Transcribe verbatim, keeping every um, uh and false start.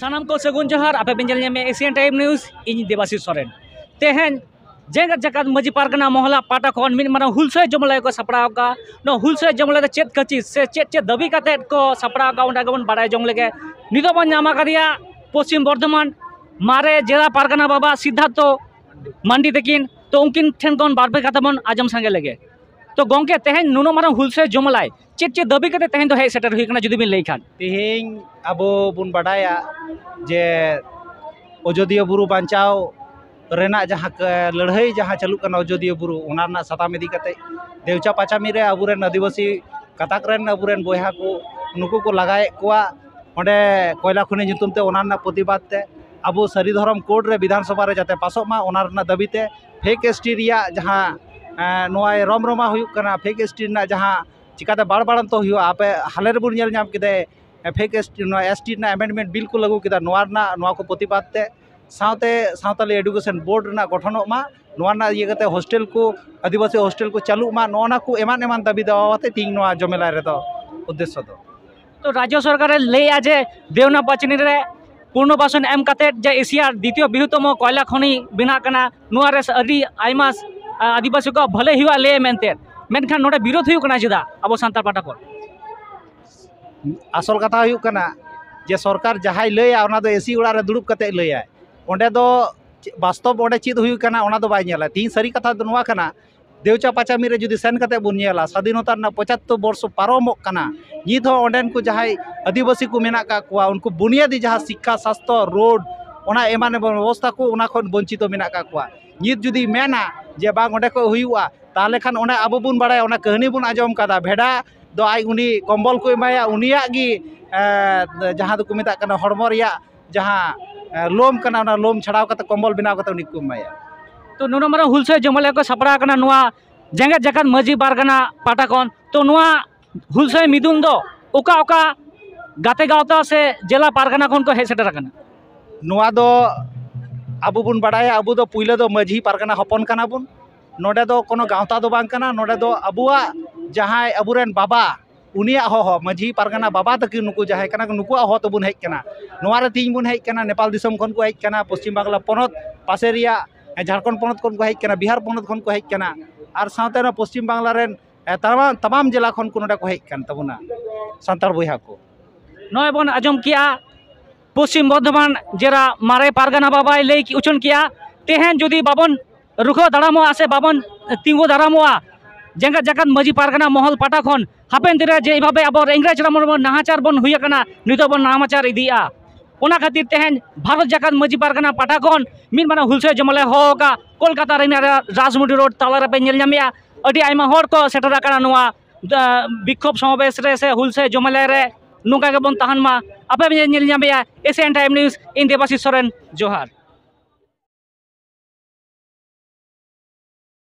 ᱥᱟᱱᱟᱢ ᱠᱚ ᱥᱟᱹᱜᱩᱱ ᱡᱚᱦᱟᱨ᱾ ᱟᱯᱮ ᱵᱮᱱ ᱧᱮᱞ ᱧᱟᱢᱮᱫ ᱮᱥᱤᱭᱟᱱ ᱴᱟᱭᱤᱢ ᱱᱤᱭᱩᱡᱽ, ᱤᱧ ᱫᱮᱵᱟᱥᱤᱥ ᱥᱚᱨᱮᱱ᱾ ᱛᱮᱦᱮᱧ ᱡᱮᱜᱮᱛ ᱡᱟᱠᱟᱛ ᱢᱟᱹᱡᱷᱤ ᱯᱟᱨᱜᱟᱱᱟ ᱢᱚᱦᱚᱞᱟ ᱯᱟᱦᱴᱟ ᱠᱷᱚᱱ ᱢᱤᱫ ᱢᱟᱨᱟᱝ ᱦᱩᱞᱥᱟᱹᱭ ᱡᱚᱢᱚᱞᱟᱭ ᱠᱚ ᱥᱟᱯᱲᱟᱣ ᱟᱠᱟᱫᱼᱟ᱾ ᱱᱚᱣᱟ ᱦᱩᱞᱥᱟᱹᱭ ᱡᱚᱢᱚᱞᱟᱭ ᱫᱚ ᱪᱮᱫ ᱠᱷᱟᱹᱛᱤᱨ ᱥᱮ ᱪᱮᱫ ᱪᱮᱫ ᱫᱟᱹᱵᱤ ᱠᱟᱛᱮᱫ ᱠᱚ ᱥᱟᱯᱲᱟᱣ ᱟᱠᱟᱫᱼᱟ, ᱚᱸᱰᱮ ᱜᱮᱵᱚᱱ ᱵᱟᱲᱟᱭ ᱡᱚᱝ ᱞᱮᱜᱮ᱾ ᱱᱤᱛᱚᱜ ᱵᱚᱱ ᱧᱟᱢ ᱟᱠᱟᱫᱮᱭᱟ ᱯᱚᱥᱪᱤᱢ ᱵᱚᱨᱫᱷᱚᱢᱟᱱ ᱢᱟᱨᱮ ᱡᱮᱞᱟ ᱯᱟᱨᱜᱟᱱᱟ ᱵᱟᱵᱟ ᱥᱤᱫᱽᱫᱷᱟᱨᱛᱷᱚ ᱢᱟᱱᱰᱤ ᱛᱟᱹᱠᱤᱱ᱾ ᱛᱚ, ᱩᱱᱠᱤᱱ ᱴᱷᱮᱱ ᱠᱷᱚᱱ ᱵᱟᱨ ᱯᱮ ᱠᱟᱛᱷᱟ ᱵᱚᱱ ᱟᱸᱡᱚᱢ ᱥᱟᱸᱜᱮ ᱞᱮᱜᱮ᱾ ᱛᱚ ᱜᱚᱢᱠᱮ, ᱛᱮᱦᱮᱧ ᱱᱩᱱᱟᱹᱜ ᱢᱟᱨᱟᱝ ᱦᱩᱞᱥᱟᱹᱭ ᱡᱚᱢᱚᱞᱟᱭ ᱪᱮᱫ ᱪᱮᱫ ᱫᱟᱹᱵᱤ ᱠᱟᱛᱮ ᱛᱮᱦᱮᱧ ᱫᱚ ᱦᱮᱡ ᱥᱮᱴᱮᱨ ᱦᱩᱭ ᱠᱟᱱᱟ, ᱡᱩᱫᱤ ᱵᱤᱱ ᱞᱟᱹᱭ ᱠᱷᱟᱱ? ᱛᱮᱦᱮᱧ ᱟᱵᱚ ᱵᱚᱱ ᱵᱟᱰᱟᱭᱟ ᱡᱮ ᱚᱡᱳᱫᱤᱭᱟᱹ ᱵᱩᱨᱩ ᱵᱟᱧᱪᱟᱣ ᱨᱮᱱᱟᱜ ᱡᱟᱦᱟᱸ ᱠᱟ-, ᱞᱟᱹᱲᱦᱟᱹᱭ ᱡᱟᱦᱟᱸ ᱪᱟᱹᱞᱩᱜ ᱠᱟᱱᱟ ᱚᱡᱳᱫᱤᱭᱟᱹ ᱵᱩᱨᱩ, ᱚᱱᱟ ᱨᱮᱱᱟᱜ ᱥᱟᱛᱟᱢ ᱤᱫᱤ ᱠᱟᱛᱮ ᱫᱮᱣᱪᱟ ᱯᱟᱪᱟᱢᱤ ᱨᱮ ᱟᱵᱚᱨᱮᱱ ᱟᱹᱫᱤᱵᱟᱹᱥᱤ ᱜᱟᱛᱟᱠ ᱨᱮᱱ ᱟᱵᱚᱨᱮᱱ ᱵᱚᱭᱦᱟ ᱠᱚ, ᱱᱩᱠᱩ ᱠᱚ ᱞᱟᱜᱟᱭᱮᱫ ᱠᱚᱣᱟ ᱚᱸᱰᱮ ᱠᱚᱭᱞᱟ ᱠᱷᱚᱱᱤ ᱧᱩᱛᱩᱢ ᱛᱮ᱾ ᱚᱱᱟ ᱨᱮᱱᱟᱜ ᱯᱨᱚᱛᱤᱵᱟᱫ ᱛᱮ ᱟᱵᱚ ᱥᱟᱹᱨᱤ ᱫᱷᱚᱨᱚᱢ ᱠᱳᱰ ᱨᱮ ᱵᱤᱫᱷᱟᱱ ᱥᱚᱵᱷᱟ ᱨᱮ ᱡᱟᱛᱮ ᱯᱟᱥᱚᱜ ᱢᱟ, ᱚᱱᱟ ᱨᱮᱱᱟᱜ ᱫᱟᱹᱵᱤ ᱛᱮ ᱯᱷᱮᱠ ᱮᱥᱴᱤ ᱨᱮᱭᱟᱜ ᱡᱟᱦᱟᱸ, ᱮᱸ, ᱱᱚᱣᱟ ᱨᱚᱢ ᱨᱚᱢᱟ ᱦᱩᱭᱩᱜ ᱠᱟᱱᱟ, ᱯᱷᱮᱠ ᱮᱥᱴᱤ ᱨᱮᱱᱟᱜ ᱡᱟᱦᱟᱸ ᱪᱤᱠᱟᱹᱛᱮ ᱵᱟᱲ ᱵᱟᱲᱟᱱᱛᱚ ᱦᱩᱭᱩᱜᱼᱟ, ᱟᱯᱮ ᱦᱟᱞᱮ ᱨᱮᱵᱚᱱ ᱧᱮᱞ ᱧᱟᱢ ᱠᱮᱫᱟ, ᱯᱷᱮᱠ ᱮᱥᱴᱤ, ᱱᱚᱣᱟ ᱮᱥᱴᱤ ᱨᱮᱱᱟᱜ ᱟᱢᱮᱱᱰᱢᱮᱱᱴ ᱵᱤᱞ ᱠᱚ ᱞᱟᱹᱜᱩ ᱠᱮᱫᱟ, ᱱᱚᱣᱟ ᱨᱮᱱᱟᱜ, ᱱᱚᱣᱟ ᱠᱚ ᱯᱨᱚᱛᱤᱵᱟᱫ ᱛᱮ ᱥᱟᱶᱛᱮ ᱥᱟᱱᱛᱟᱞᱤ ᱮᱰᱩᱠᱮᱥᱚᱱ ᱵᱳᱨᱰ ᱨᱮᱱᱟᱜ ᱜᱚᱴᱷᱚᱱᱚᱜ ᱢᱟ, ᱱᱚᱣᱟ ᱨᱮᱱᱟᱜ ᱤᱭᱟᱹ ᱠᱟᱛᱮ ᱦᱳᱥᱴᱮᱞ ᱠᱚ, ᱟᱹᱫᱤᱵᱟᱹᱥᱤ ᱦᱳᱥᱴᱮᱞ ᱠᱚ ᱪᱟᱹᱞᱩᱜ ᱢᱟ, ᱱᱚᱜᱼᱚ ᱱᱟ ᱠᱚ ᱮᱢᱟᱱ ᱮᱢᱟᱱ ᱫᱟᱹᱵᱤ ᱫᱟᱣᱟ ᱟᱛᱮ ᱛᱮᱦᱮᱧ ᱱᱚᱣᱟ ᱡᱚᱢᱮᱞᱟᱭ ᱨᱮᱫᱚ ᱩᱫᱽᱫᱮᱥᱥᱚ ᱫᱚ᱾ ᱛᱚ ᱨᱟᱡᱽᱡᱚ ᱥᱚᱨᱠᱟᱨᱮ ᱞᱟᱹᱭᱮᱫᱼᱟ ᱡᱮ ᱫᱮᱣᱱᱟ ᱯᱟᱪᱱᱤ ᱨᱮ ᱯᱩᱱᱚᱨᱵᱟᱥᱚᱱ ᱮᱢ ᱠᱟᱛᱮᱫ ᱡᱮ ᱮᱥᱤᱭᱟᱨ ᱫᱤᱛᱤᱭᱚ ᱵᱨᱤᱦᱚᱛᱚᱢᱚ ᱠᱚᱭᱞᱟ ᱠᱷᱚᱱᱤ ᱵᱮᱱᱟᱜ ᱠᱟᱱᱟ, ᱱᱚᱣᱟ ᱨᱮ ᱟᱹᱰᱤ ᱟᱭᱢᱟ, ᱟ, ᱟᱹᱫᱤᱵᱟᱹᱥᱤ ᱠᱚᱣᱟᱜ ᱵᱷᱟᱹᱞᱟᱹᱭ ᱦᱩᱭᱩᱜᱼᱟ ᱞᱟᱹᱭ ᱢᱮᱱᱛᱮ, ᱢᱮᱱᱠᱷᱟᱱ ᱱᱚᱰᱮ ᱵᱤᱨᱳᱫ ᱦᱩᱭᱩᱜ ᱠᱟᱱᱟ ᱪᱮᱫᱟᱜ ᱟᱵᱚ ᱥᱟᱱᱛᱟᱲ ᱯᱟᱦᱴᱟ ᱠᱷᱚᱱ? ᱟᱥᱚᱞ ᱠᱟᱛᱷᱟ ᱦᱩᱭᱩᱜ ᱠᱟᱱᱟ ᱡᱮ ᱥᱚᱨᱠᱟᱨ ᱡᱟᱦᱟᱸᱭ ᱞᱟᱹᱭᱟ, ᱚᱱᱟ ᱫᱚ ᱮᱥᱤ ᱚᱲᱟᱜ ᱨᱮ ᱫᱩᱲᱩᱵ ᱠᱟᱛᱮᱫ ᱞᱟᱹᱭᱟᱭ᱾ ᱚᱸᱰᱮ ᱫᱚ ᱪᱮᱫ ᱵᱟᱥᱛᱚᱵ ᱚᱸᱰᱮ ᱪᱮᱫ ᱦᱩᱭᱩᱜ ᱠᱟᱱᱟ, ᱚᱱᱟ ᱫᱚ ᱵᱟᱭ ᱧᱮᱞᱟ᱾ ᱛᱮᱦᱤᱧ ᱥᱟᱹᱨᱤ ᱠᱟᱛᱷᱟ ᱫᱚ ᱱᱚᱣᱟ ᱠᱟᱱᱟ, ᱫᱮᱣᱪᱟ ᱯᱟᱪᱟᱢᱤ ᱨᱮ ᱡᱩᱫᱤ ᱥᱮᱱ ᱠᱟᱛᱮᱫ ᱵᱚᱱ ᱧᱮᱞᱟ, ᱥᱟᱫᱷᱤᱱᱚᱛᱟ ᱨᱮᱱᱟᱜ ᱯᱚᱸᱪᱟᱛᱛᱳᱨ ᱵᱚᱨᱥᱚ ᱯᱟᱨᱚᱢᱚᱜ ᱠᱟᱱᱟ, ᱱᱤᱛ ᱦᱚᱸ ᱚᱸᱰᱮᱱ ᱠᱚ ᱡᱟᱦᱟᱸᱭ ᱟᱹᱫᱤᱵᱟᱹᱥᱤ ᱠᱚ ᱢᱮᱱᱟᱜ ᱠᱟᱜ ᱠᱚᱣᱟ, ᱩᱱᱠᱩ ᱵᱩᱱᱤᱭᱟᱹᱫᱤ ᱡᱟᱦᱟᱸ ᱥᱤᱠᱠᱷᱟ, ᱥᱟᱥᱛᱷᱚ, ᱨᱳᱰ, ᱚᱱᱟ ᱮᱢᱟᱱ ᱮᱢᱟᱱ ᱵᱮᱵᱚᱥᱛᱷᱟ ᱠᱚ, ᱚᱱᱟ ᱠᱷᱚᱱ ᱵᱚᱧᱪᱤᱛᱚ ᱢᱮᱱᱟᱜ ᱠᱟᱜ ᱠᱚᱣᱟ᱾ ᱱᱤᱛ ᱡᱩᱫᱤ ᱢᱮᱱᱟ ᱡᱮ ᱵᱟᱝ ᱚᱸᱰᱮ ᱠᱷᱚᱡ ᱦᱩᱭᱩᱜᱼᱟ, ᱛᱟᱦᱚᱞᱮ ᱠᱷᱟᱱ ᱚᱸᱰᱮ ᱟᱵᱚ ᱵᱚᱱ ᱵᱟᱲᱟᱭᱟ, ᱚᱱᱟ ᱠᱟᱹᱦᱱᱤ ᱵᱚᱱ ᱟᱸᱡᱚᱢ ᱠᱟᱫᱟ, ᱵᱷᱮᱰᱟ ᱫᱚ ᱟᱡ ᱩᱱᱤ ᱠᱚᱢᱵᱚᱞ ᱠᱚ ᱮᱢᱟᱭᱟ, ᱩᱱᱤᱭᱟᱜ ᱜᱮ, ᱮ, ᱡᱟᱦᱟᱸ ᱫᱚᱠᱚ ᱢᱮᱛᱟᱜ ᱠᱟᱱᱟ ᱦᱚᱲᱢᱚ ᱨᱮᱭᱟᱜ ᱡᱟᱦᱟᱸ, ᱮ, ᱞᱳᱢ ᱠᱟᱱᱟ, ᱚᱱᱟ ᱞᱳᱢ ᱪᱷᱟᱲᱟᱣ ᱠᱟᱛᱮ ᱠᱚᱢᱵᱚᱞ ᱵᱮᱱᱟᱣ ᱠᱟᱛᱮ ᱩᱱᱤ ᱠᱚ ᱮᱢᱟᱭᱟ᱾ ᱛᱚ ᱱᱩᱱᱟᱹᱜ ᱢᱟᱨᱟᱝ ᱦᱩᱞᱥᱟᱹᱭ ᱡᱚᱢᱚᱞ ᱠᱚ ᱥᱟᱯᱲᱟᱣ ᱠᱟᱱᱟ ᱱᱚᱣᱟ ᱡᱮᱜᱮᱛ ᱡᱟᱠᱟᱛ ᱢᱟᱹᱡᱷᱤ ᱯᱟᱨᱜᱟᱱᱟ ᱯᱟᱦᱴᱟ ᱠᱷᱚᱱ, ᱛᱚ ᱱᱚᱣᱟ ᱦᱩᱞᱥᱟᱹᱭ ᱢᱤᱫᱩᱱ ᱫᱚ ᱚᱠᱟ ᱚᱠᱟ ᱜᱟᱛᱮ ᱜᱟᱶᱛᱟ ᱥᱮ ᱡᱮᱞᱟ ᱯᱟᱨᱜᱟᱱᱟ ᱠᱷᱚᱱ ᱠᱚ ᱦᱮᱡ ᱥᱮᱴᱮᱨ ᱟᱠᱟᱱᱟ? ᱱᱚᱣᱟ ᱫᱚ ᱟᱵᱚ ᱵᱚᱱ ᱵᱟᱲᱟᱭᱟ, ᱟᱵᱚ ᱫᱚ ᱯᱩᱭᱞᱟᱹ ᱫᱚ ᱢᱟᱹᱡᱷᱤ ᱯᱟᱨᱜᱟᱱᱟ ᱦᱚᱯᱚᱱ ᱠᱟᱱᱟ ᱵᱚᱱ᱾ ᱱᱚᱰᱮ ᱫᱚ ᱠᱳᱱᱳ ᱜᱟᱶᱛᱟ ᱫᱚ ᱵᱟᱝ ᱠᱟᱱᱟ, ᱱᱚᱰᱮ ᱫᱚ ᱟᱵᱚᱣᱟᱜ ᱡᱟᱦᱟᱸᱭ ᱟᱵᱚᱨᱮᱱ ᱵᱟᱵᱟ ᱩᱱᱤᱭᱟᱜ ᱦᱚᱦᱚ, ᱢᱟᱹᱡᱷᱤ ᱯᱟᱨᱜᱟᱱᱟ ᱵᱟᱵᱟ ᱛᱟᱹᱠᱤᱱ, ᱱᱩᱠᱩ ᱡᱟᱦᱟᱸᱭ ᱠᱟᱱᱟ ᱠᱚ, ᱱᱩᱠᱩᱣᱟᱜ ᱦᱚᱦᱚ ᱛᱮᱵᱚᱱ ᱦᱮᱡ ᱠᱟᱱᱟ᱾ ᱱᱚᱣᱟ ᱨᱮ ᱛᱮᱦᱤᱧ ᱵᱚᱱ ᱦᱮᱡ ᱠᱟᱱᱟ, ᱱᱮᱯᱟᱞ ᱫᱤᱥᱚᱢ ᱠᱷᱚᱱ ᱠᱚ ᱦᱮᱡ ᱠᱟᱱᱟ, ᱯᱚᱥᱪᱤᱢ ᱵᱟᱝᱞᱟ ᱯᱚᱱᱚᱛ ᱯᱟᱥᱮ ᱨᱮᱭᱟᱜ, ᱮ, ᱡᱷᱟᱲᱠᱷᱚᱸᱰ ᱯᱚᱱᱚᱛ ᱠᱷᱚᱱ ᱠᱚ ᱦᱮᱡ ᱠᱟᱱᱟ, ᱵᱤᱦᱟᱨ ᱯᱚᱱᱚᱛ ᱠᱷᱚᱱ ᱠᱚ ᱦᱮᱡ ᱠᱟᱱᱟ, ᱟᱨ ᱥᱟᱶᱛᱮ ᱱᱚᱣᱟ ᱯᱚᱥᱪᱤᱢ ᱵᱟᱝᱞᱟ ᱨᱮᱱ, ᱮ, ᱛᱟᱢᱟᱢ, ᱛᱟᱢᱟᱢ ᱡᱮᱞᱟ ᱠᱷᱚᱱ ᱠᱚ ᱱᱚᱰᱮ ᱠᱚ ᱦᱮᱡ ᱠᱟᱱ ᱛᱟᱵᱚᱱᱟ, ᱥᱟᱱᱛᱟᱲ ᱵᱚᱭᱦᱟ ᱠᱚ᱾ ᱱᱚᱜᱼᱚᱭ ᱵᱚᱱ ᱟᱸᱡᱚᱢ ᱠᱮᱜᱼᱟ, ᱯᱚᱥᱪᱤᱢ ᱵᱚᱨᱫᱷᱚᱢᱟᱱ ᱡᱮᱞᱟ ᱢᱟᱨᱮ ᱯᱟᱨᱜᱟᱱᱟ ᱵᱟᱵᱟᱭ ᱞᱟᱹᱭ ᱩᱪᱷᱟᱹᱱ ᱠᱮᱜᱼᱟ, ᱛᱮᱦᱮᱧ ᱡᱩᱫᱤ ᱵᱟᱵᱚᱱ ᱨᱩᱠᱷᱟᱹᱣ ᱫᱟᱨᱟᱢᱚᱜᱼᱟ ᱥᱮ ᱵᱟᱵᱚᱱ ᱛᱤᱸᱜᱩ ᱫᱟᱨᱟᱢᱚᱜᱼᱟ, ᱡᱮᱜᱮᱛ ᱡᱟᱠᱟᱛ ᱢᱟᱹᱡᱷᱤ ᱯᱟᱨᱜᱟᱱᱟ ᱢᱚᱦᱚᱞ ᱯᱟᱦᱴᱟ ᱠᱷᱚᱱ ᱦᱟᱯᱮᱱ ᱫᱤᱱ ᱨᱮ ᱡᱮ ᱮᱭᱵᱷᱟᱵᱮ ᱟᱵᱚ ᱤᱝᱨᱮᱡᱽ ᱨᱮ ᱱᱟᱦᱟᱪᱟᱨ ᱵᱚᱱ ᱦᱩᱭ ᱟᱠᱟᱱᱟ, ᱱᱤᱛᱚᱜ ᱵᱚᱱ ᱱᱟᱦᱟᱪᱟᱨ ᱤᱫᱤᱭᱮᱫᱼᱟ᱾ ᱚᱱᱟ ᱠᱷᱟᱹᱛᱤᱨ ᱛᱮᱦᱮᱧ ᱵᱷᱟᱨᱚᱛ ᱡᱟᱠᱟᱛ ᱢᱟᱹᱡᱷᱤ ᱯᱟᱨᱜᱟᱱᱟ ᱯᱟᱦᱴᱟ ᱠᱷᱚᱱ ᱢᱤᱫ ᱢᱟᱨᱟᱝ ᱦᱩᱞᱥᱟᱹᱭ ᱡᱚᱢᱟᱞᱮ ᱦᱚᱦᱚ ᱟᱠᱟᱫ, ᱠᱳᱞᱠᱟᱛᱟ ᱨᱮᱱᱟᱜ ᱨᱟᱡᱽᱢᱩᱱᱰᱤ ᱨᱳᱰ ᱛᱟᱞᱟ ᱨᱮᱯᱮ ᱧᱮᱞ ᱧᱟᱢᱮᱜᱼᱟ, ᱟᱹᱰᱤ ᱟᱭᱢᱟ ᱦᱚᱲ ᱠᱚ ᱥᱮᱴᱮᱨ ᱟᱠᱟᱱᱟ ᱱᱚᱣᱟ, ᱟ, ᱵᱤᱠᱠᱷᱳᱵ ᱥᱚᱢᱟᱵᱮᱥ ᱨᱮ ᱥᱮ ᱦᱩᱞᱥᱟᱹᱭ ᱡᱚᱢᱟᱞᱮ ᱨᱮ᱾ ᱱᱚᱝᱠᱟ ᱜᱮᱵᱚᱱ ᱛᱟᱦᱮᱱ ᱢᱟ᱾ ᱟᱯᱮ ᱯᱮ ᱧᱮᱞ ᱧᱟᱢᱮᱜᱼᱟ ᱮᱥᱤᱭᱟᱱ ᱴᱟᱭᱤᱢ ᱱᱤᱭᱩᱡᱽ, ᱤᱧ ᱫᱮᱵᱟᱥᱤᱥ ᱥᱚᱨᱮᱱ, ᱡᱚᱦᱟᱨ᱾